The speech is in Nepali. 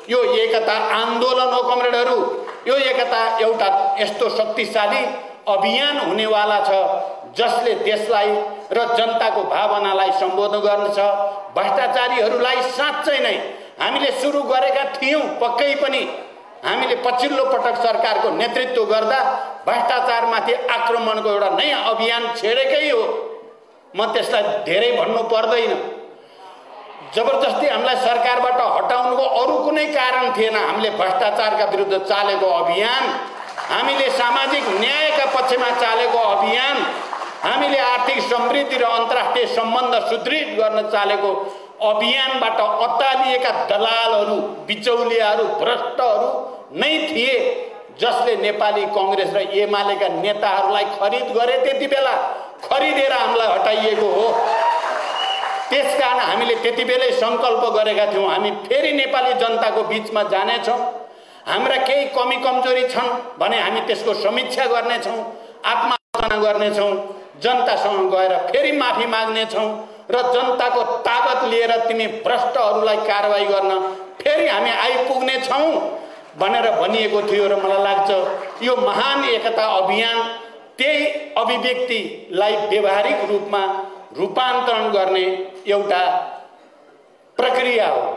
यो एकता आन्दोलन हो कमरेडहरू। यो एकता एउटा यस्तो शक्तिशाली अभियान हुनेवाला छ जसले देशलाई र जनताको भावनालाई सम्बोधन गर्नेछ। भ्रष्टाचारीहरूलाई साँच्चै नै हामीले सुरु गरेका थियौँ, पक्कै पनि हामीले पछिल्लो पटक सरकारको नेतृत्व गर्दा भ्रष्टाचारमाथि आक्रमणको एउटा नयाँ अभियान छेडेकै हो। म त्यसलाई धेरै भन्नु पर्दैन। जबरजस्ती हामीलाई सरकारबाट हटाउनुको अरू कुनै कारण थिएन। हामीले भ्रष्टाचारका विरुद्ध चालेको अभियान, हामीले सामाजिक न्यायका पक्षमा चालेको अभियान, हामीले आर्थिक समृद्धि र अन्तर्राष्ट्रिय सम्बन्ध सुदृढ गर्न चालेको अभियानबाट अत्तालिएका दलालहरू, बिचौलियाहरू, भ्रष्टहरू नै थिए जसले नेपाली कांग्रेस र एमालेका नेताहरूलाई खरिद गरे। त्यति बेला खरिदेर हामीलाई हटाइएको हो। त्यसकारण हामीले त्यति बेलै संकल्प गरेका थियौँ, हामी फेरि नेपाली जनताको बीचमा जानेछौँ। हाम्रा केही कमी कमजोरी छन् भने हामी त्यसको समीक्षा गर्नेछौँ, आत्मालोचना गर्नेछौँ, जनतासँग गएर फेरि माफी माग्नेछौँ र जनताको ताकत लिएर तिमी भ्रष्टहरूलाई कारबाही गर्न फेरि हामी आइपुग्नेछौँ भनेर भनिएको थियो। र मलाई लाग्छ यो महान एकता अभियान त्यही अभिव्यक्तिलाई व्यवहारिक रूपमा रूपान्तरण गर्ने एउटा प्रक्रिया हो।